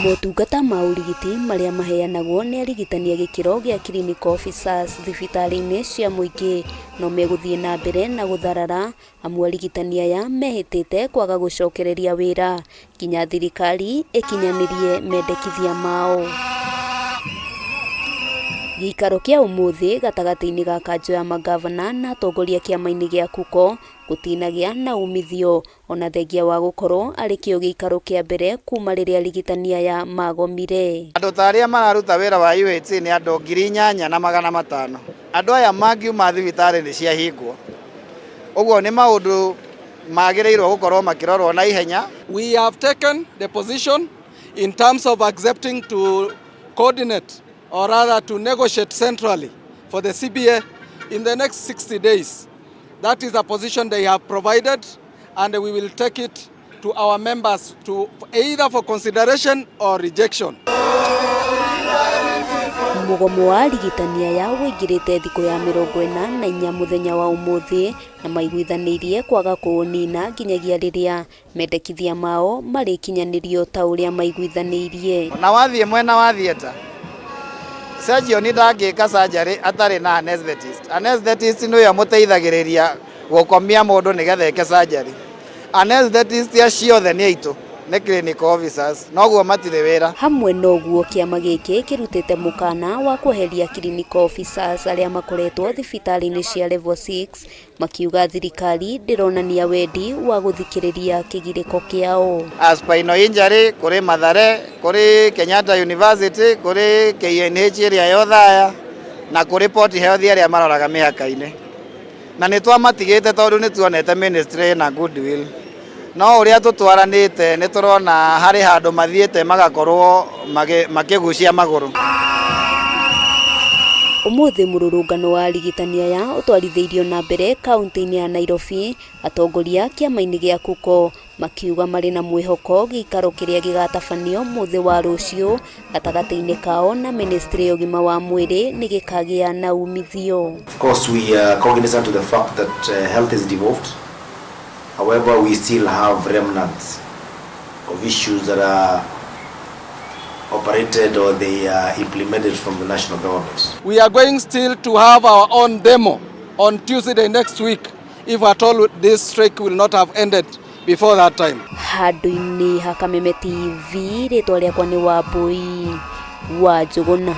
Motungata ma ũrigiti marĩa maheanagwo nĩ arigitani a gĩkĩro gĩa clinical officers thibitarĩ-inĩ cia mũingĩ no megũthiĩ na mbere na gũtharara amu arigitani aya mehĩtĩte kwaga gũcokereria wĩra nginya thirikari ĩkinyanĩrie mendekithia mao. Gĩikaro kĩa ũmũthĩ gatagatĩ-inĩ ga kanjũ ya mangavana na atongoria kĩama-inĩ gĩa KUCO gũtinagĩa na umithio ona thengia wa gũkorwo arĩ kĩo gĩikaro kĩa mbere kuma rĩrĩa arigitani aya magomire. Andũ ta arĩa mararuta wĩra wa UHC nĩ andũ 8500. Andũ aya mangiuma thibitarĩ nĩ ciahingwo. Ũguo nĩ maũndũ magĩrĩirwo gũkorwo makĩrorwo na ihenya. We have taken the position in terms of accepting to coordinate or rather to negotiate centrally for the CBA in the next 60 days. That is a position they have provided, and we will take it to our members to either for consideration or rejection. Mũgomo wa arigitani aya ũingĩrĩte thikũ ya 44 mũthenya wa ũmũthĩ na maiguithanĩirie kwaga kũũnina nginyagia rĩrĩa mendekithia mao marĩkinyanĩrio ta ũrĩa maiguithanĩirie. Na wathiĩ mwena wa theatre, surgeon ndangĩka surgery atarĩ na anesthetist. Anesthetist nĩwe ũmũteithagĩrĩria gũkomia mũndũ nĩgetha eke surgery. Anesthetist acio othe nĩ aitũ, nĩ clinical officers, noguo matirĩ wĩra. Hamwe na ũguo kĩama gĩkĩ kĩrutĩte mũkana wa kweheria clinical officers arĩa makoretwo thibitarĩ-inĩ cia level 6 makiuga thirikari ndĩronania wendi wa gũthikĩrĩria kĩgirĩko kĩao. A spinal injury kũrĩ Mathare, kũrĩ Kenyatta University, kũrĩ KNH ĩrĩa ya Othaya na kũrĩ Port Health arĩa maroraga mĩhaka-inĩ. Na nĩ twamatigĩte tondũ nĩ tuonete ministry ĩna goodwill. No ũrĩa tũtwaranĩte nĩ tũrona harĩ handũ mathiĩte magakorwo makĩgucia magũrũ. Ũmũthĩ mũrũrũngano wa arigitani aya ũtwarithĩirio na mbere kaunti-inĩ ya Nairobi, atongoria kĩama-inĩ gĩa KUCO makiuga marĩ na mwĩhoko gĩikaro kĩrĩa gĩgatabanio mũthĩ wa rũciũ gatagatĩ-inĩ kao na ministry ya ũgima wa mwĩrĩ nĩ gĩkagĩa na umithio. Of course, we are cognizant to the fact that health is devolved. However, we still have remnants of issues that are operated or they are implemented from the national government. We are going still to have our own demo on Tuesday next week, if at all this strike will not have ended before that time. Handũ-inĩ ha Kameme TV, rĩtwa rĩakwa nĩ Wambui wa Njũgũna.